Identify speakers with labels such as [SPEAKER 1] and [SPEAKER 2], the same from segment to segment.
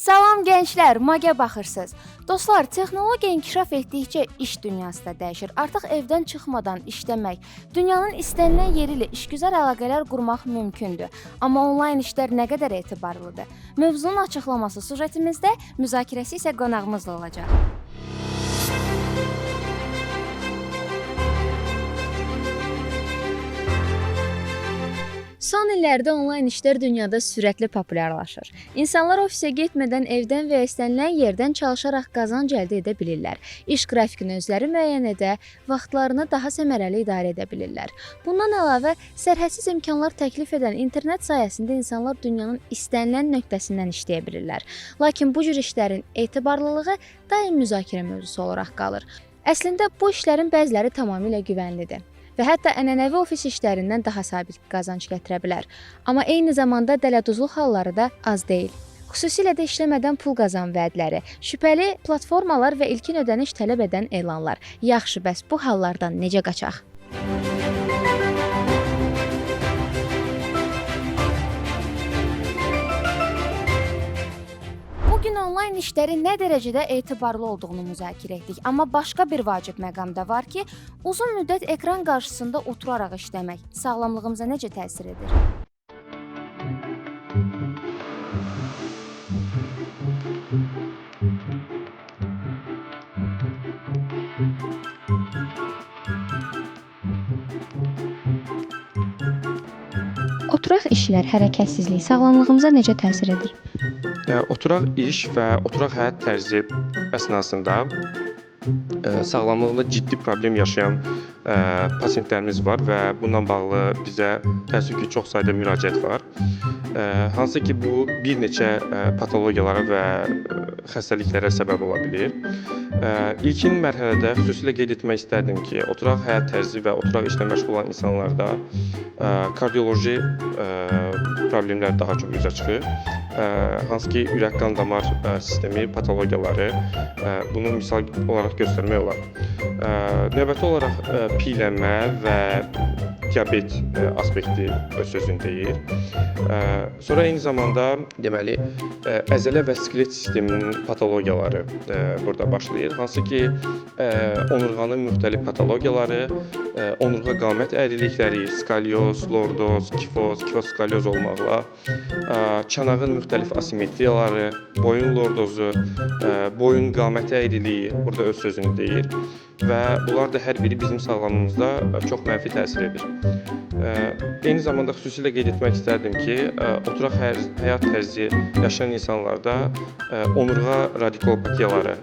[SPEAKER 1] Salam gənclər, Magə baxırsınız. Dostlar, texnologiya inkişaf etdikcə iş dünyası da dəyişir. Artıq evdən çıxmadan işləmək, dünyanın istənilən yeri ilə işgüzar əlaqələr qurmaq mümkündür. Amma onlayn işlər nə qədər etibarlıdır? Mövzunun açıqlaması süjetimizdə, müzakirəsi isə qonağımızla olacaq. Son illərdə onlayn işlər dünyada sürətli populyarlaşır. İnsanlar ofisə getmədən evdən və ya istənilən yerdən çalışaraq qazanc əldə edə bilirlər. İş qrafikini özləri müəyyən edə, vaxtlarını daha səmərəli idarə edə bilirlər. Bundan əlavə, sərhədsiz imkanlar təklif edən internet sayəsində insanlar dünyanın istənilən nöqtəsindən işləyə bilirlər. Lakin bu cür işlərin etibarlılığı daim müzakirə mövzusu olaraq qalır. Əslində bu işlərin bəziləri tamamilə güvənlidir və hətta ənənəvi ofis işlərindən daha sabit qazanc gətirə bilər. Amma eyni zamanda dələduzluq halları da az deyil. Xüsusilə də işləmədən pul qazan vədləri, şübhəli platformalar və ilkin ödəniş tələb edən elanlar. Yaxşı, bəs bu hallardan necə qaçaq? Bu gün onlayn işlərin nə dərəcədə etibarlı olduğunu müzakirə etdik. Amma başqa bir vacib məqam da var ki, uzun müddət ekran qarşısında oturaraq işləmək sağlamlığımıza necə təsir edir? Oturaq işlər, hərəkətsizlik sağlamlığımıza necə təsir edir?
[SPEAKER 2] Oturaq iş və oturaq həyat tərzi əsnasında sağlamlığında ciddi problem yaşayan pasientlərimiz var və bununla bağlı bizə təəssüf ki, çox sayda müraciət var. Hansı ki, bu bir neçə patologiyalara və xəstəliklərə səbəb ola bilir. İlkin mərhələdə xüsusilə qeyd etmək istərdim ki, oturaq həyat tərzi və oturaq işlə məşğul olan insanlarda kardioloji problemlər daha çox üzə çıxır. Hansı ki, ürək-qan damar sistemi patologiyaları, bunu misal olaraq göstərmək olar. Növbəti olaraq piylənmə və diabet aspekti öz sözünü deyir. Sonra eyni zamanda deməli, əzələ və skelet sisteminin patologiyaları burada başlayır. Hansı ki, onurğanın müxtəlif patologiyaları, onurğa qamət əyrilikləri, skalyoz, lordoz, kifoz, kifoskalyoz olmaqla, çanağın müxtəlif asimetriyaları, boyun lordozu, boyun qamət əyriliyi burada öz sözünü deyir və bunlar da hər biri bizim sağlamlığımızda çox mənfi təsir edir. Eyni zamanda xüsusilə qeyd etmək istərdim ki, oturaq həyat tərzi yaşayan insanlarda onurğa radikulopatiyaları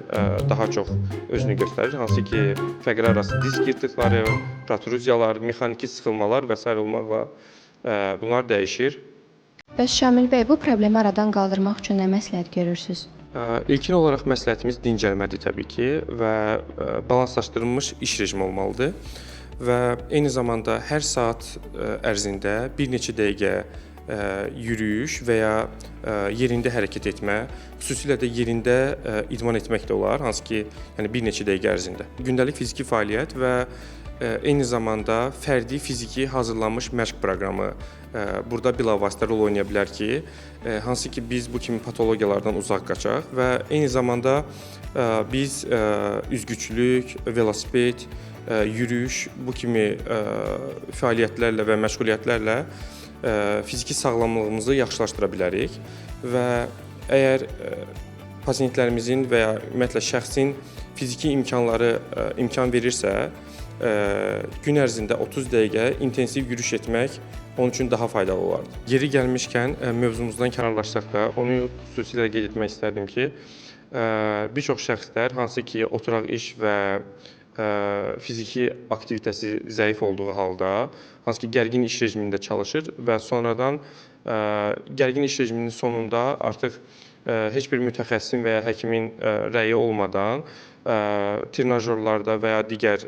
[SPEAKER 2] daha çox özünü göstərir. Hansı ki, fəqrə arası disk yırtıqları, protruziyalar, mexaniki sıxılmalar və sair olmaqla bunlar dəyişir.
[SPEAKER 1] Bəs Şamil bəy, bu problemi aradan qaldırmaq üçün nə məsləhət görürsüz?
[SPEAKER 2] İlkin olaraq məsləhətimiz dincəlmədir təbii ki və balanslaşdırılmış iş rejimi olmalıdır və eyni zamanda hər saat ərzində bir neçə dəqiqə yürüyüş və ya yerində hərəkət etmə, xüsusilə də yerində idman etmək də olar, hansı ki, yəni bir neçə dəqiqə ərzində. Gündəlik fiziki fəaliyyət və eyni zamanda fərdi fiziki hazırlanmış məşq proqramı burada bilavasitə rol oynaya bilər ki, hansı ki biz bu kimi patologiyalardan uzaq qaçaq və eyni zamanda biz üzgüçülük, velosiped, yürüyüş bu kimi fəaliyyətlərlə və məşğuliyyətlərlə fiziki sağlamlığımızı yaxşılaşdıra bilərik və əgər pasientlərimizin və ya ümumiyyətlə şəxsin fiziki imkanları imkan verirsə, gün ərzində 30 dəqiqə intensiv yürüyüş etmək onun üçün daha faydalı olardı. Yeri gəlmişkən mövzumuzdan kənarlaşsaq da onu xüsusilə qeyd etmək istərdim ki, bir çox şəxslər hansı ki, oturaq iş və fiziki aktivitəsi zəif olduğu halda, hansı ki, gərgin iş rejimində çalışır və sonradan gərgin iş rejiminin sonunda artıq heç bir mütəxəssisin və ya həkimin rəyi olmadan trenajorlarda və ya digər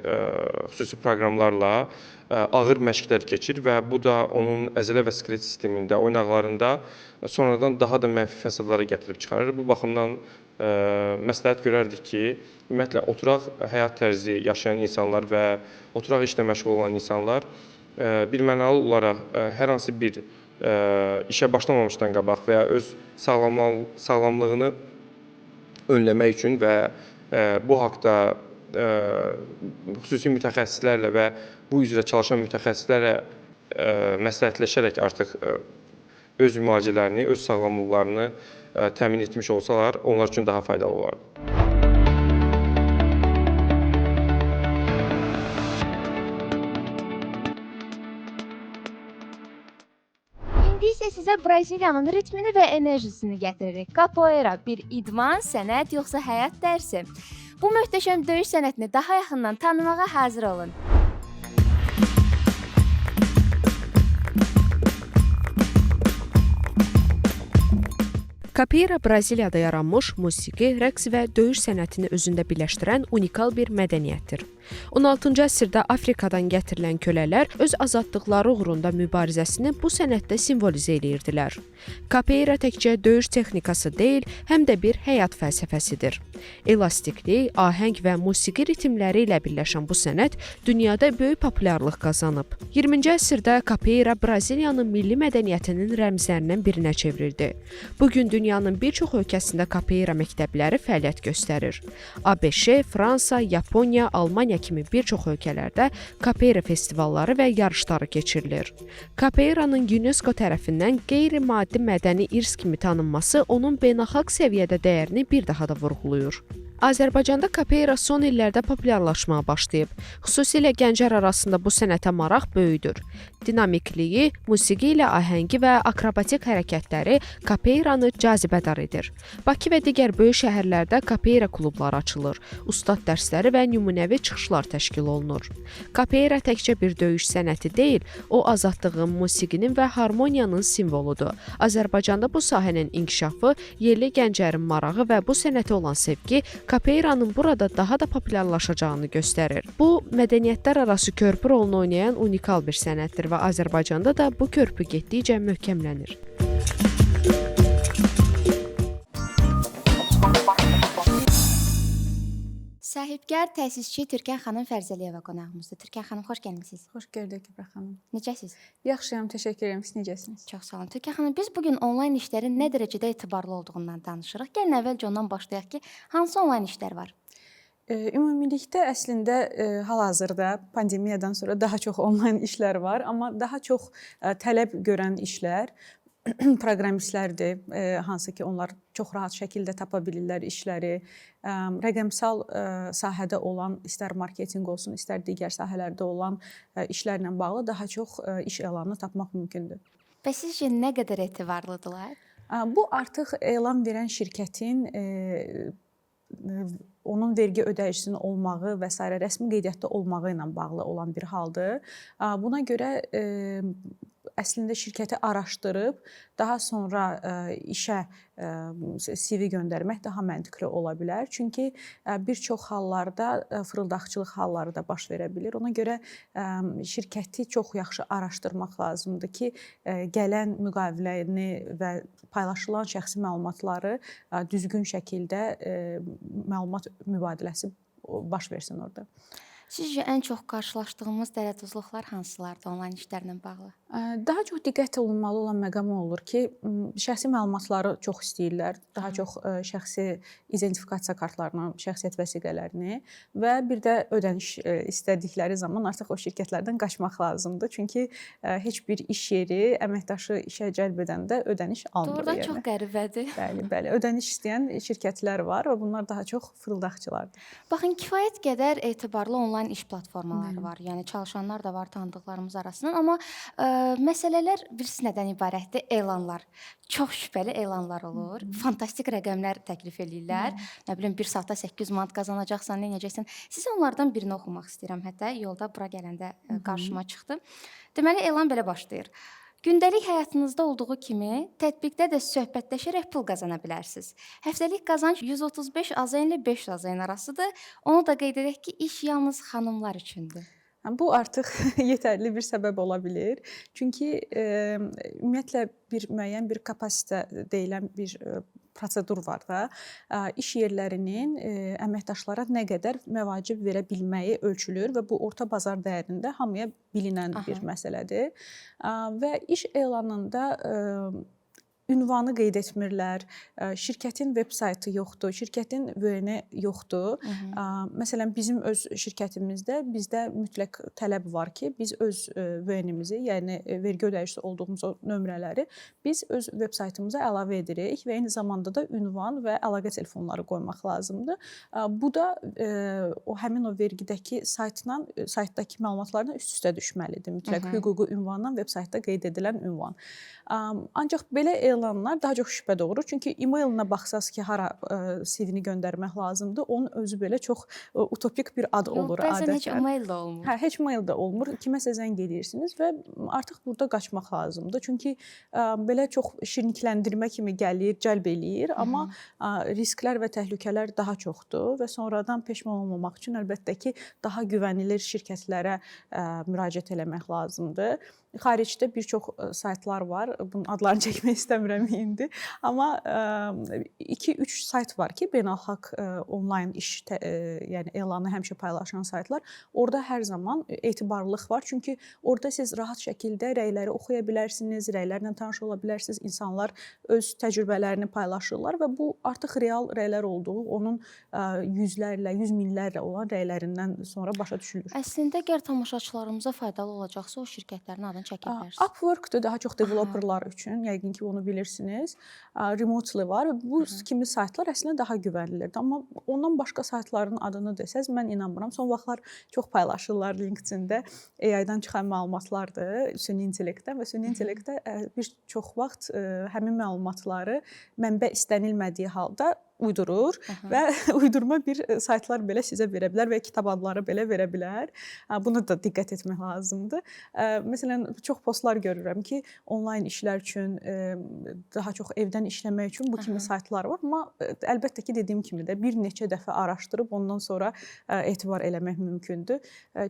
[SPEAKER 2] xüsusi proqramlarla ağır məşqlər keçir və bu da onun əzələ və skelet sistemində, oynaqlarında sonradan daha da mənfi fəsadlara gətirib çıxarır. Bu baxımdan məsləhət görərdik ki, ümumiyyətlə oturaq həyat tərzi yaşayan insanlar və oturaq işlə məşğul olan insanlar birmənalı olaraq hər hansı bir işə başlamamışdan qabaq və ya öz sağlamlığını önləmək üçün və bu haqda xüsusi mütəxəssislərlə və bu üzrə çalışan mütəxəssislərlə məsləhətləşərək artıq öz müalicələrini, öz sağlamlıqlarını təmin etmiş olsalar, onlar üçün daha faydalı olardı.
[SPEAKER 1] İndi isə sizə Braziliyanın ritmini və enerjisini gətiririk. Capoeira bir idman, sənət yoxsa həyat dərsi? Bu möhtəşəm döyüş sənətini daha yaxından tanımağa hazır olun.
[SPEAKER 3] Capoeira Braziliyada yaranmış musiqi, rəqs və döyüş sənətini özündə birləşdirən unikal bir mədəniyyətdir. 16-cı əsrdə Afrikadan gətirilən kölələr öz azadlıqları uğrunda mübarizəsini bu sənətdə simvolizə eləyirdilər. Capoeira təkcə döyüş texnikası deyil, həm də bir həyat fəlsəfəsidir. Elastiklik, ahəng və musiqi ritmləri ilə birləşən bu sənət dünyada böyük populyarlıq qazanıb. 20-ci əsrdə Capoeira Braziliyanın milli mədəniyyətinin rəmzlərindən birinə çevrildi. Bu gün dünyanın bir çox ölkəsində capoeira məktəbləri fəaliyyət göstərir. ABŞ, Fransa, Yaponiya, Almaniya kimi bir çox ölkələrdə capoeira festivalları və yarışları keçirilir. Capoeiranın UNESCO tərəfindən qeyri-maddi mədəni irs kimi tanınması onun beynəlxalq səviyyədə dəyərini bir daha da vurğulayır. Azərbaycanda capoeira son illərdə populyarlaşmağa başlayıb. Xüsusilə gənclər arasında bu sənətə maraq böyükdür. Dinamikliyi, musiqi ilə ahəngi və akrobatik hərəkətləri capoeiranı cazibədar edir. Bakı və digər böyük şəhərlərdə capoeira klubları açılır, ustad dərsləri və nümunəvi çıxışlar təşkil olunur. Capoeira təkcə bir döyüş sənəti deyil, o azadlığın, musiqinin və harmoniyanın simvoludur. Azərbaycanda bu sahənin inkişafı, yerli gənclərin marağı və bu sənətə olan sevgi capoeiranın burada daha da populyarlaşacağını göstərir. Bu, mədəniyyətlər arası körpü rolunu oynayan unikal bir sənətdir və Azərbaycanda da bu körpü getdikcə möhkəmlənir.
[SPEAKER 1] Sahibkar təsisçi Türkan xanım Fərzəliyeva qonağımızdır. Türkan xanım, xoş gəlmisiniz.
[SPEAKER 4] Xoş gördük Kübra xanım.
[SPEAKER 1] Necəsiz?
[SPEAKER 4] Yaxşıyam, təşəkkür edirəm. Siz necəsiniz?
[SPEAKER 1] Çox sağ olun. Türkan xanım, biz bu gün onlayn işlərin nə dərəcədə etibarlı olduğundan danışırıq. Gəlin əvvəlcə ondan başlayaq ki, hansı onlayn işlər var?
[SPEAKER 4] Ümumilikdə əslində hal-hazırda pandemiyadan sonra daha çox onlayn işlər var, amma daha çox tələb görən işlər proqramistlərdir, hansı ki onlar çox rahat şəkildə tapa bilirlər işləri. Rəqəmsal sahədə olan, istər marketinq olsun, istər digər sahələrdə olan işlərlə bağlı daha çox iş elanı tapmaq mümkündür.
[SPEAKER 1] Və sizcə nə qədər etibarlıdırlar?
[SPEAKER 4] Bu artıq elan verən şirkətin onun vergi ödəyicisinin olmağı və sairə rəsmi qeydiyyatda olmağı ilə bağlı olan bir haldır. Buna görə əslində şirkəti araşdırıb daha sonra işə CV göndərmək daha məntiqli ola bilər. Çünki bir çox hallarda fırıldaqçılıq halları da baş verə bilir. Ona görə şirkəti çox yaxşı araşdırmaq lazımdır ki, gələn müqaviləni və paylaşılan şəxsi məlumatları düzgün şəkildə məlumat mübadiləsi baş versin orada.
[SPEAKER 1] Sizcə ən çox qarşılaşdığımız dərəduzluqlar hansılardır onlayn işlərlə bağlı?
[SPEAKER 4] Daha çox diqqət olunmalı olan məqam o olur ki, şəxsi məlumatları çox istəyirlər. Daha çox şəxsi identifikasiya kartlarını, şəxsiyyət vəsiqələrini və bir də ödəniş istədikləri zaman artıq o şirkətlərdən qaçmaq lazımdır. Çünki heç bir iş yeri əməkdaşı işə cəlb edəndə ödəniş almır.
[SPEAKER 1] Doğrudan yəni. Çox qəribədir.
[SPEAKER 4] Bəli, bəli. Ödəniş istəyən şirkətlər var və bunlar daha çox fırıldaqçılardır.
[SPEAKER 1] Baxın, kifayət qədər etibarlı onlayn iş platformaları var. Yəni çalışanlar da var tanıdıqlarımız arasından, amma məsələlər bilirsiniz nədən ibarətdir? Elanlar. Çox şübhəli elanlar olur. Fantastik rəqəmlər təklif eləyirlər. Nə bilim, bir saatda 800 manat qazanacaqsan, nə edəcəksən. Sizə onlardan birini oxumaq istəyirəm. Hətta yolda bura gələndə qarşıma çıxdı. Deməli, elan belə başlayır. Gündəlik həyatınızda olduğu kimi tətbiqdə də söhbətləşərək pul qazana bilərsiniz. Həftəlik qazanc 135 AZN ilə 500 AZN arasıdır. Onu da qeyd edək ki, iş yalnız xanımlar üçündür.
[SPEAKER 4] Bu artıq yetərli bir səbəb ola bilir. Çünki ümumiyyətlə bir müəyyən bir kapasite deyilən bir prosedur var da. İş yerlərinin əməkdaşlara nə qədər məvacib verə bilməyi ölçülür və bu orta bazar dəyərində hamıya bilinən bir məsələdir. Və iş elanında ünvanı qeyd etmirlər, şirkətin veb saytı yoxdur, şirkətin VN-i yoxdur. Məsələn, bizim öz şirkətimizdə bizdə mütləq tələb var ki, biz öz VN-imizi, yəni vergi ödəyicisi olduğumuz o nömrələri biz öz veb saytımıza əlavə edirik və eyni zamanda da ünvan və əlaqə telefonları qoymaq lazımdır. Bu da o həmin o vergidəki saytla, saytdakı məlumatlarla üst-üstə düşməlidir. Mütləq hüquqi ünvanla veb saytda qeyd edilən ünvan. Ancaq belə elanlar daha çox şübhə doğurur. Çünki e-mailinə baxsaz ki, hara CV-ni göndərmək lazımdır, onun özü belə çox utopik bir ad olur
[SPEAKER 1] Bəzən heç
[SPEAKER 4] adətən.
[SPEAKER 1] email də olmur.
[SPEAKER 4] Hə, heç mail də olmur. Kiməsə zəng eləyirsiniz və artıq burada qaçmaq lazımdır. Çünki belə çox şirinlikləndirmə kimi gəlir, cəlb eləyir, amma risklər və təhlükələr daha çoxdur və sonradan peşman olmamaq üçün əlbəttə ki, daha güvənilir şirkətlərə müraciət eləmək lazımdır. Xaricdə bir çox saytlar var. Bunun adlarını çəkmək istəmirəm indi. Amma 2-3 sayt var ki, beynəlxalq onlayn iş yəni elanı həmişə paylaşan saytlar. Orada hər zaman etibarlılıq var. Çünki orada siz rahat şəkildə rəyləri oxuya bilərsiniz, rəylərlə tanış ola bilərsiniz. İnsanlar öz təcrübələrini paylaşırlar və bu artıq real rəylər olduğu onun yüzlərlə, yüz minlərlə olan rəylərindən sonra başa düşülür.
[SPEAKER 1] Əslində, əgər tamaşaçılarımıza faydalı olacaqsa, o şirkətlərin adını çəkə bilərsiniz.
[SPEAKER 4] Upwork-dur daha çox developerlar üçün, yəqin ki, bunu bilirsiniz. Remotely var. Bu kimi saytlar əslində daha güvənilirdir. Amma ondan başqa saytların adını desəz, mən inanmıram. Son vaxtlar çox paylaşırlar LinkedIn-də AI-dan çıxan məlumatlardır, süni intellektdən və süni intellektdə bir çox vaxt həmin məlumatları mənbə istənilmədiyi halda uydurur və uydurma bir saytlar belə sizə verə bilər və kitab adları belə verə bilər. Buna da diqqət etmək lazımdır. Məsələn, çox postlar görürəm ki, onlayn işlər üçün, daha çox evdən işləmək üçün bu kimi saytlar var. Amma əlbəttə ki, dediyim kimi də bir neçə dəfə araşdırıb ondan sonra etibar eləmək mümkündür.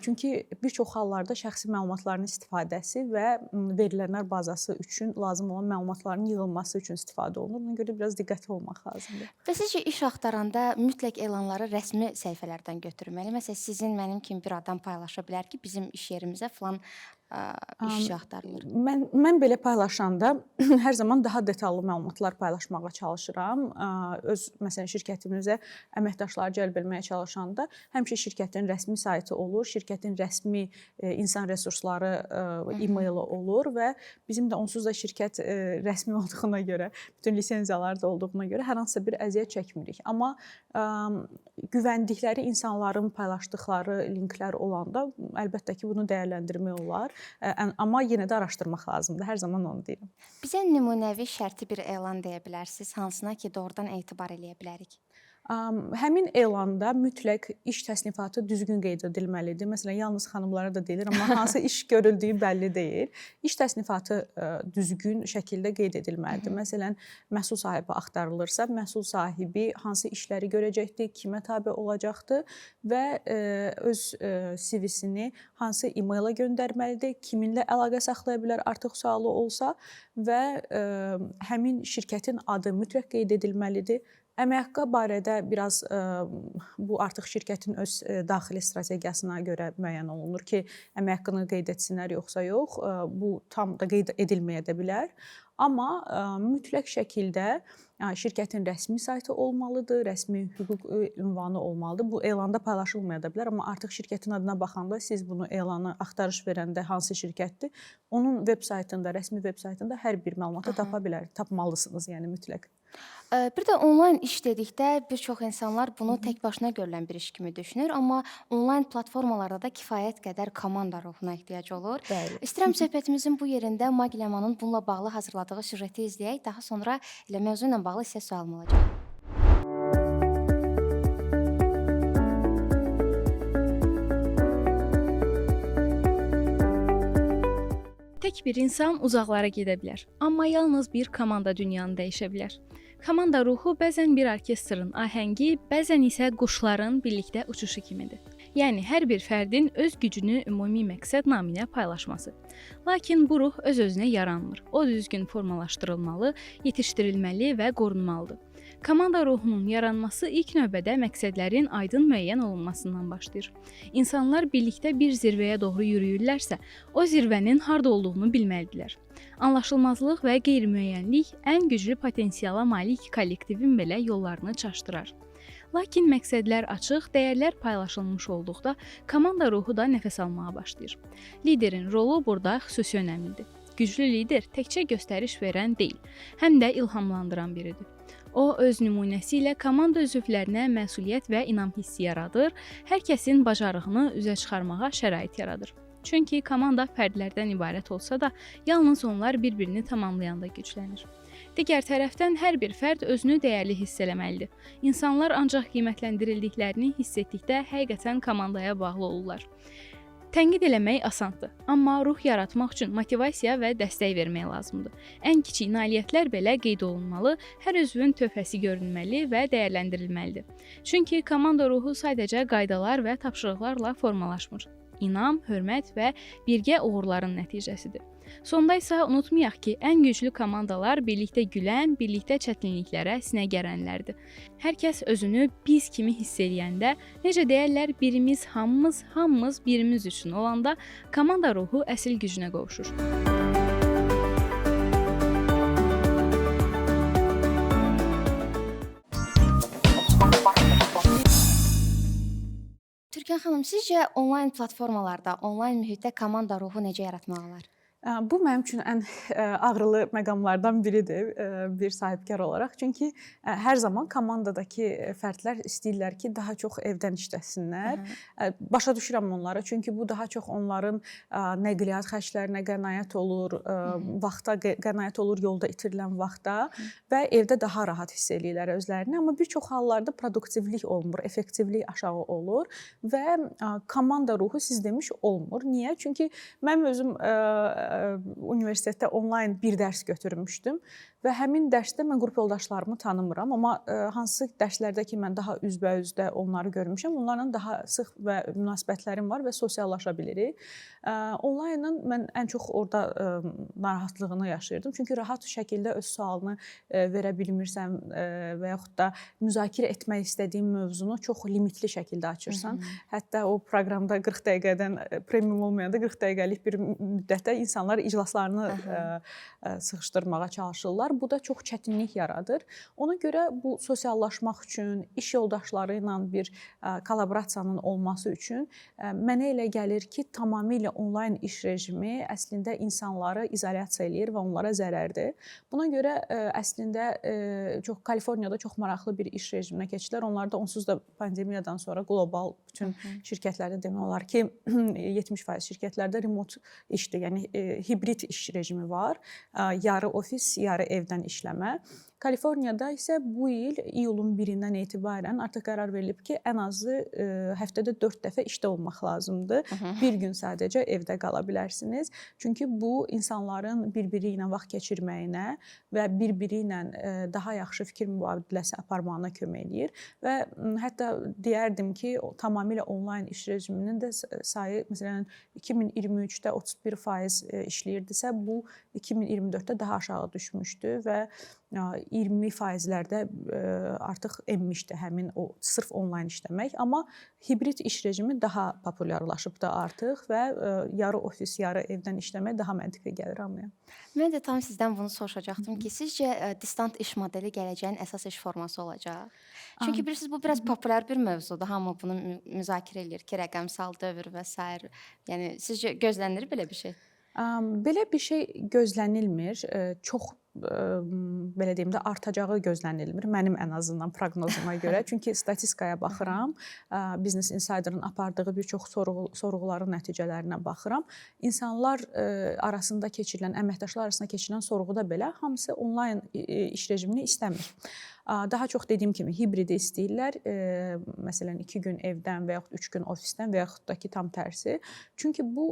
[SPEAKER 4] Çünki bir çox hallarda şəxsi məlumatların istifadəsi və verilənlər bazası üçün lazım olan məlumatların yığılması üçün istifadə olunur. Buna görə biraz diqqətli olmaq lazımdır.
[SPEAKER 1] Və sizcə iş axtaranda mütləq elanları rəsmi səhifələrdən götürməli? Məsələn, sizin, mənim kimi bir adam paylaşa bilər ki, bizim iş yerimizə filan işçi axtarılır.
[SPEAKER 4] Mən belə paylaşanda hər zaman daha detallı məlumatlar paylaşmağa çalışıram. Öz məsələn şirkətimizə əməkdaşları cəlb etməyə çalışanda həmişə şirkətin rəsmi saytı olur, şirkətin rəsmi insan resursları e-maili olur və bizim də onsuz da şirkət rəsmi olduğuna görə, bütün lisenziyalar da olduğuna görə hər hansısa bir əziyyət çəkmirik. Amma güvəndikləri insanların paylaşdıqları linklər olanda əlbəttə ki, bunu dəyərləndirmək olar. Amma yenə də araşdırmaq lazımdır. Hər zaman onu deyirəm.
[SPEAKER 1] Bizə nümunəvi şərti bir elan deyə bilərsiniz, hansına ki, doğrudan etibar eləyə bilərik?
[SPEAKER 4] Həmin elanda mütləq iş təsnifatı düzgün qeyd edilməlidir. Məsələn, yalnız xanımlara da deyilir, amma hansı iş görüldüyü bəlli deyil. İş təsnifatı düzgün şəkildə qeyd edilməlidir. Məsələn, məhsul sahibi axtarılırsa, məhsul sahibi hansı işləri görəcəkdir, kimə tabe olacaqdır və öz CV-sini hansı e-maila göndərməlidir, kiminlə əlaqə saxlaya bilər artıq sualı olsa və həmin şirkətin adı mütləq qeyd edilməlidir. Əmək haqqı barədə biraz bu artıq şirkətin öz daxili strategiyasına görə müəyyən olunur ki, əmək haqqını qeyd etsinlər yoxsa yox. Bu tam da qeyd edilməyə də bilər. Amma mütləq şəkildə şirkətin rəsmi saytı olmalıdır, rəsmi hüquq ünvanı olmalıdır. Bu elanda paylaşılmaya da bilər, amma artıq şirkətin adına baxanda siz bunu elanı axtarış verəndə hansı şirkətdir, onun veb saytında, rəsmi veb saytında hər bir məlumatı tapa bilər, tapmalısınız, yəni mütləq.
[SPEAKER 1] Bir də onlayn iş dedikdə bir çox insanlar bunu tək başına görülən bir iş kimi düşünür, amma onlayn platformalarda da kifayət qədər komanda ruhuna ehtiyac olur.
[SPEAKER 4] Bəli.
[SPEAKER 1] İstəyirəm söhbətimizin bu yerində Magiləmanın bununla bağlı hazırladığı süjeti izləyək, daha sonra elə mövzu ilə bağlı sizə sualım olacaq.
[SPEAKER 5] Tək bir insan uzaqlara gedə bilər, amma yalnız bir komanda dünyanı dəyişə bilər. Komanda ruhu bəzən bir orkestrın ahəngi, bəzən isə quşların birlikdə uçuşu kimidir. Yəni hər bir fərdin öz gücünü ümumi məqsəd naminə paylaşması. Lakin bu ruh öz-özünə yaranmır. O düzgün formalaşdırılmalı, yetişdirilməli və qorunmalıdır. Komanda ruhunun yaranması ilk növbədə məqsədlərin aydın müəyyən olunmasından başlayır. İnsanlar birlikdə bir zirvəyə doğru yürüyürlərsə, o zirvənin harda olduğunu bilməlidirlər. Anlaşılmazlıq və qeyri-müəyyənlik ən güclü potensiala malik kollektivin belə yollarını çaşdırar. Lakin məqsədlər açıq, dəyərlər paylaşılmış olduqda komanda ruhu da nəfəs almağa başlayır. Liderin rolu burada xüsusi önəmlidir. Güclü lider təkcə göstəriş verən deyil, həm də ilhamlandıran biridir. O öz nümunəsi ilə komanda üzvlərinə məsuliyyət və inam hissi yaradır, hər kəsin bacarığını üzə çıxarmağa şərait yaradır. Çünki komanda fərdlərdən ibarət olsa da, yalnız onlar bir-birini tamamlayanda güclənir. Digər tərəfdən hər bir fərd özünü dəyərli hiss eləməlidir. İnsanlar ancaq qiymətləndirildiklərini hiss etdikdə həqiqətən komandaya bağlı olurlar. Tənqid eləmək asandır, amma ruh yaratmaq üçün motivasiya və dəstək vermək lazımdır. Ən kiçik nailiyyətlər belə qeyd olunmalı, hər üzvün töhfəsi görünməli və dəyərləndirilməlidir. Çünki komanda ruhu sadəcə qaydalar və tapşırıqlarla formalaşmır. İnam, hörmət və birgə uğurların nəticəsidir. Sonda isə unutmayaq ki, ən güclü komandalar birlikdə gülən, birlikdə çətinliklərə sinə gərənlərdir. Hər kəs özünü biz kimi hiss eləyəndə, necə deyərlər, birimiz hamımız, hamımız birimiz üçün olanda komanda ruhu əsl gücünə qovuşur.
[SPEAKER 1] Türkan xanım, sizcə onlayn platformalarda, onlayn mühitdə komanda ruhu necə yaratmaq olar?
[SPEAKER 4] Bu mənim üçün ən ağrılı məqamlardan biridir bir sahibkar olaraq. Çünki hər zaman komandadakı fərdlər istəyirlər ki, daha çox evdən işləsinlər. Başa düşürəm onları, çünki bu daha çox onların nəqliyyat xərclərinə qənaət olur, vaxta qənaət olur, yolda itirilən vaxta və evdə daha rahat hiss eləyirlər özlərini. Amma bir çox hallarda produktivlik olmur, effektivlik aşağı olur və komanda ruhu siz demiş olmur. Niyə? Çünki mənim özüm universitetdə onlayn bir dərs götürmüşdüm və həmin dərsdə mən qrup yoldaşlarımı tanımıram, amma hansı dərslərdə ki mən daha üzbəüzdə onları görmüşəm, onlarla daha sıx və münasibətlərim var və sosiallaşa bilirik. Onlaynın mən ən çox orada narahatlığını yaşayırdım. Çünki rahat şəkildə öz sualını verə bilmirsən və yaxud da müzakirə etmək istədiyin mövzunu çox limitli şəkildə açırsan. Hətta o proqramda 40 dəqiqədən premium olmayanda 40 dəqiqəlik bir müddətdə insanlar iclaslarını sıxışdırmağa çalışırlar. Bu da çox çətinlik yaradır. Ona görə bu sosiallaşmaq üçün, iş yoldaşları ilə bir kollaborasiyanın olması üçün mənə elə gəlir ki, tamamilə onlayn iş rejimi əslində insanları izolyasiya eləyir və onlara zərərdir. Buna görə əslində çox Kaliforniyada çox maraqlı bir iş rejiminə keçdilər. Onlar da onsuz da pandemiyadan sonra qlobal bütün şirkətlərdə demək olar ki, 70% şirkətlərdə remote işdir, yəni hibrid iş rejimi var. Yarı ofis, yarı evdən işləmə. Kaliforniyada isə bu il iyulun 1-dən etibarən artıq qərar verilib ki, ən azı həftədə 4 dəfə işdə olmaq lazımdır. Bir gün sadəcə evdə qala bilərsiniz. Çünki bu insanların bir-biri ilə vaxt keçirməyinə və bir-biri ilə daha yaxşı fikir mübadiləsi aparmağına kömək eləyir və hətta deyərdim ki, tamamilə onlayn iş rejiminin də sayı məsələn 2023-də 31% işləyirdisə, bu 2024-də daha aşağı düşmüşdü və 20%-lərdə artıq enmişdi həmin o sırf onlayn işləmək. Amma hibrid iş rejimi daha populyarlaşıbdı artıq və yarı ofis, yarı evdən işləmək daha məntiqli gəlir hamıya.
[SPEAKER 1] Mən də tam sizdən bunu soruşacaqdım ki, sizcə distant iş modeli gələcəyin əsas iş forması olacaq? Çünki bilirsiniz, bu biraz populyar bir mövzudur. Hamı bunu müzakirə eləyir ki, rəqəmsal dövr və sair. Yəni sizcə gözlənilir belə bir şey?
[SPEAKER 4] Belə bir şey gözlənilmir. Çox belə deyim də artacağı gözlənilmir mənim ən azından proqnozuma görə. Çünki statistikaya baxıram, Business Insider-ın apardığı bir çox sorğuların nəticələrinə baxıram. İnsanlar arasında keçirilən, əməkdaşlar arasında keçirilən sorğuda belə hamısı onlayn iş rejimini istəmir. Daha çox dediyim kimi hibridi istəyirlər. Məsələn 2 gün evdən və yaxud 3 gün ofisdən və yaxud da ki tam tərsi. Çünki bu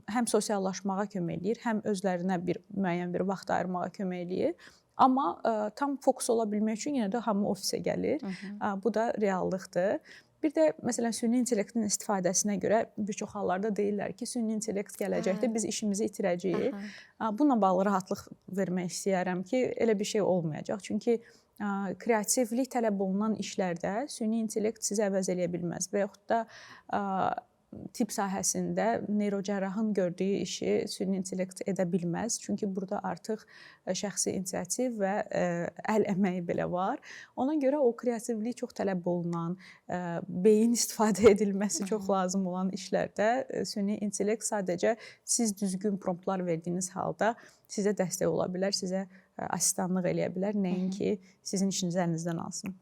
[SPEAKER 4] həm sosiallaşmağa kömək eləyir, həm özlərinə bir müəyyən bir vaxt ayırmağa kömək eləyir. Amma tam fokus ola bilmək üçün yenə də hamı ofisə gəlir. Bu da reallıqdır. Bir də məsələn süni intellektin istifadəsinə görə bir çox hallarda deyirlər ki, süni intellekt gələcəkdə biz işimizi itirəcəyik. Bununla bağlı rahatlıq vermək istəyərəm ki, elə bir şey olmayacaq. Çünki Kreativlik tələb olunan işlərdə süni intellekt sizi əvəz eləyə bilməz və yaxud da tibb sahəsində neyrocərrahın gördüyü işi süni intellekt edə bilməz. Çünki burada artıq şəxsi inisiativ və əl əməyi belə var. Ona görə o kreativlik çox tələb olunan, beyin istifadə edilməsi çox lazım olan işlərdə süni intellekt sadəcə siz düzgün promptlar verdiyiniz halda sizə dəstək ola bilər, sizə asistanlıq eləyə bilər, nəinki sizin işinizi əlinizdən alsın.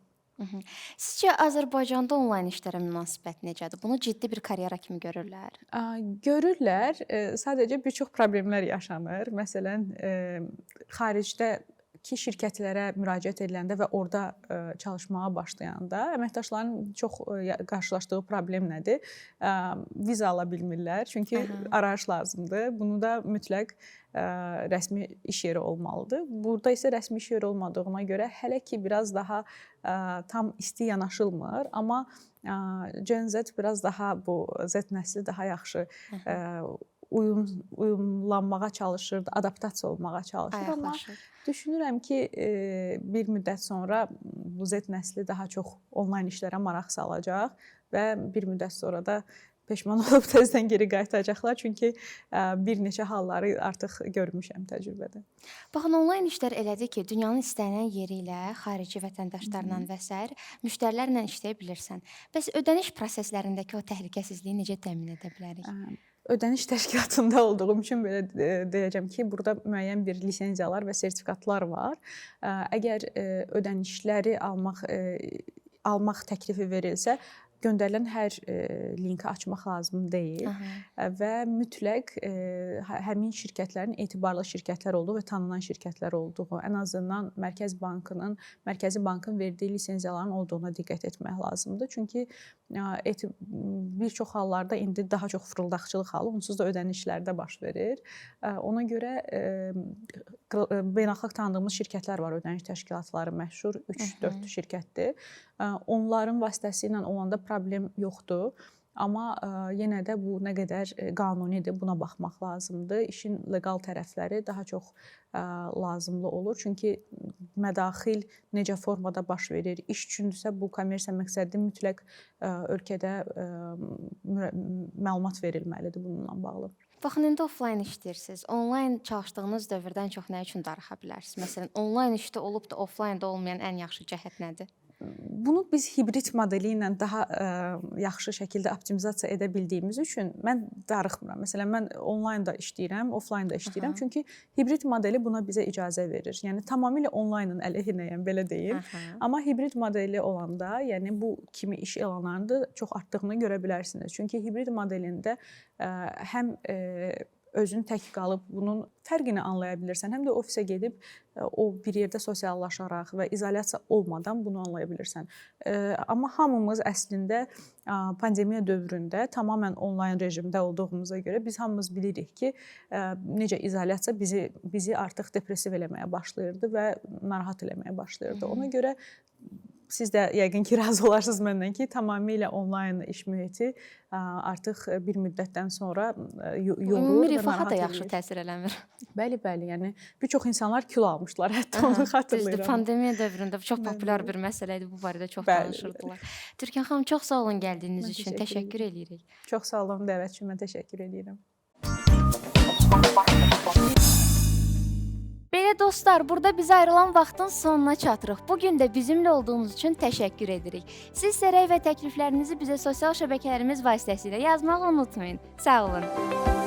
[SPEAKER 6] Sizcə Azərbaycanda onlayn işlərə münasibət necədir? Bunu ciddi bir karyera kimi görürlər?
[SPEAKER 4] Görürlər, sadəcə bir çox problemlər yaşanır. Məsələn, xaricdəki şirkətlərə müraciət ediləndə və orada çalışmağa başlayanda əməkdaşların çox qarşılaşdığı problem nədir? Viza ala bilmirlər, çünki arayış lazımdır. Bunu da mütləq rəsmi iş yeri olmalıdır. Burada isə rəsmi iş yeri olmadığına görə hələ ki biraz daha tam isti yanaşılmır, amma Gen Z biraz daha, bu Z nəsli daha yaxşı uyumlanmağa çalışır, adaptasiya olmağa çalışır, amma düşünürəm ki, bir müddət sonra bu Z nəsli daha çox onlayn işlərə maraq salacaq və bir müddət sonra da peşman olub tezdən geri qayıdacaqlar, çünki bir neçə halları artıq görmüşəm təcrübədə.
[SPEAKER 6] Baxın, onlayn işlər elədir ki, dünyanın istənilən yeri ilə, xarici vətəndaşlarla və sair müştərilərlə işləyə bilirsən. Bəs ödəniş proseslərindəki o təhlükəsizliyi necə təmin edə bilərik?
[SPEAKER 4] Ödəniş təşkilatında olduğum üçün belə deyəcəm ki, burada müəyyən bir lisenziyalar və sertifikatlar var. Əgər ödənişləri almaq təklifi verilsə, göndərilən hər linki açmaq lazım deyil. Və mütləq həmin şirkətlərin etibarlı şirkətlər olduğu və tanınan şirkətlər olduğu, ən azından Mərkəzi Bankın verdiyi lisenziyaların olduğuna diqqət etmək lazımdır. Çünki bir çox hallarda indi daha çox fırıldaqçılıq halı onsuz da ödənişlərdə baş verir. Ona görə beynəlxalq tanıdığımız şirkətlər var, ödəniş təşkilatları məşhur 3-4 şirkətdir. Onların vasitəsilə olanda problem yoxdur. Amma yenə də bu nə qədər qanunidir, buna baxmaq lazımdır. İşin leqal tərəfləri daha çox lazımlı olur. Çünki mədaxil necə formada baş verir, iş üçündürsə bu kommersiya məqsədli mütləq ölkədə məlumat verilməlidir bununla bağlı.
[SPEAKER 6] Baxın, indi offline işləyirsiniz. Onlayn çalışdığınız dövrdən çox nə üçün darıxa bilərsiniz? Məsələn, onlayn işdə olub da offline-da olmayan ən yaxşı cəhət nədir?
[SPEAKER 4] Bunu biz hibrid modeli ilə daha yaxşı şəkildə optimizasiya edə bildiyimiz üçün mən darıxmıram. Məsələn, mən onlayn da işləyirəm, offline da işləyirəm. Çünki hibrid modeli buna bizə icazə verir. Yəni tamamilə onlaynın əleyhinəyəm, belə deyim. Amma hibrid modeli olanda, yəni bu kimi iş elanlarının da çox artdığını görə bilərsiniz. Çünki hibrid modelində həm özün tək qalıb bunun fərqini anlaya bilirsən, həm də ofisə gedib o bir yerdə sosiallaşaraq və izolyasiya olmadan bunu anlaya bilirsən. Amma hamımız əslində pandemiya dövründə tamamilə onlayn rejimdə olduğumuza görə biz hamımız bilirik ki, necə izolyasiya bizi artıq depressiv eləməyə başlayırdı və narahat eləməyə başlayırdı. Ona görə siz də yəqin ki, razı olarsınız məndən ki, tamamilə onlayn iş mühiti artıq bir müddətdən sonra yorur
[SPEAKER 6] Ümumi rifaha da yaxşı təsir eləmir.
[SPEAKER 4] Bəli, bəli, yəni bir çox insanlar kilo almışlar, hətta onu xatırlayıram.
[SPEAKER 6] Düzdür, pandemiya dövründə çox populyar bir məsələ idi, bu barədə çox danışırdılar. Türkan xanım, çox sağ olun gəldiyiniz üçün, təşəkkür edirik.
[SPEAKER 4] Çox sağ olun, dəvət üçün mən təşəkkür edirəm.
[SPEAKER 6] Belə dostlar, burada bizə ayrılan vaxtın sonuna çatırıq. Bugün də bizimlə olduğunuz üçün təşəkkür edirik. Siz isə rəy və təkliflərinizi bizə sosial şəbəkələrimiz vasitəsilə yazmağı unutmayın. Sağ olun.